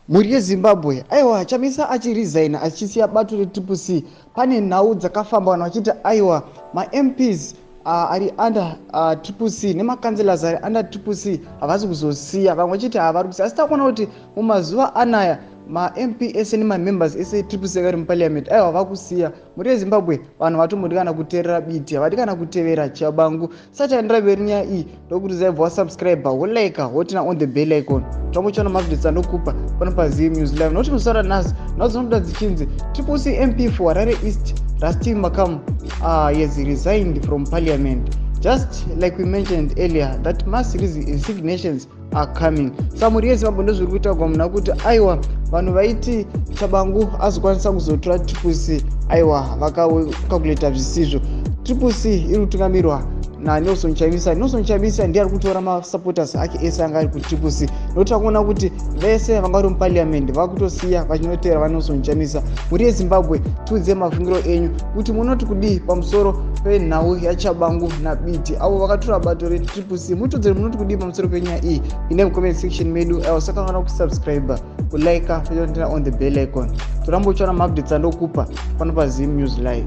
Mhuri yeZimbabwe, aiwa, Chamisa achiresigna achisiya bato reTriple C, pane nhau dzakafamba, vanhu vachiti aiwa, maMPs ari under Triple C nemacouncillors ari under Triple C havasi kuzosiya. Vamwe vachiti havari kusiya, asi takuona kuti mumazuva anaya maMP ese nemamembers ese eTriple C akari muparliament, aiwa, vakusiya. Mhuri yeZimbabwe, vanhu vatombodi kana kuteerera Biti, havadi kana kutevera Tshabangu. Sati aendera mberi nyaya iyi, ndokuti zaibva wasubscribe, wolike, woturn on the bell icon, tambochiona maupdates andokupa pano paZim News Live. Nokuti musara nhasi nhau dzinobuda dzichinzi Triple C MP for Harare East Rusty Makamu has resigned from parliament. Just like we mentioned earlier that mass resignations are coming. Sa mhuri yeZimbabwe, ndozviri kuitagwa muna kuti aiwa, vanhu vaiti Tshabangu azokwanisa kuzotora Triple C, aiwa, vakacalculata zvisizvo. Triple C iri kutungamirwa naNelson Chamisa. Nelson Chamisa ndiye ari kutora masupporters ake ese anga ari kuTriple C, nokuti akuona kuti vese vanga vari muparliament vakutosiya vachinotevera vaNelson Chamisa. Mhuri yeZimbabwe, tiudze mafungiro enyu kuti munoti kudii pamusoro penhau yaTshabangu naBiti, avo vakatora bato reTriple C. Mutiudzere munoti kudii pamusoro penyaya iyi ine mucomment section medu. Aiwa, usakanganwa kusubscribe, kulike, turn on the bell icon, toramba uchiona maupdates andokupa pano paZim News Live.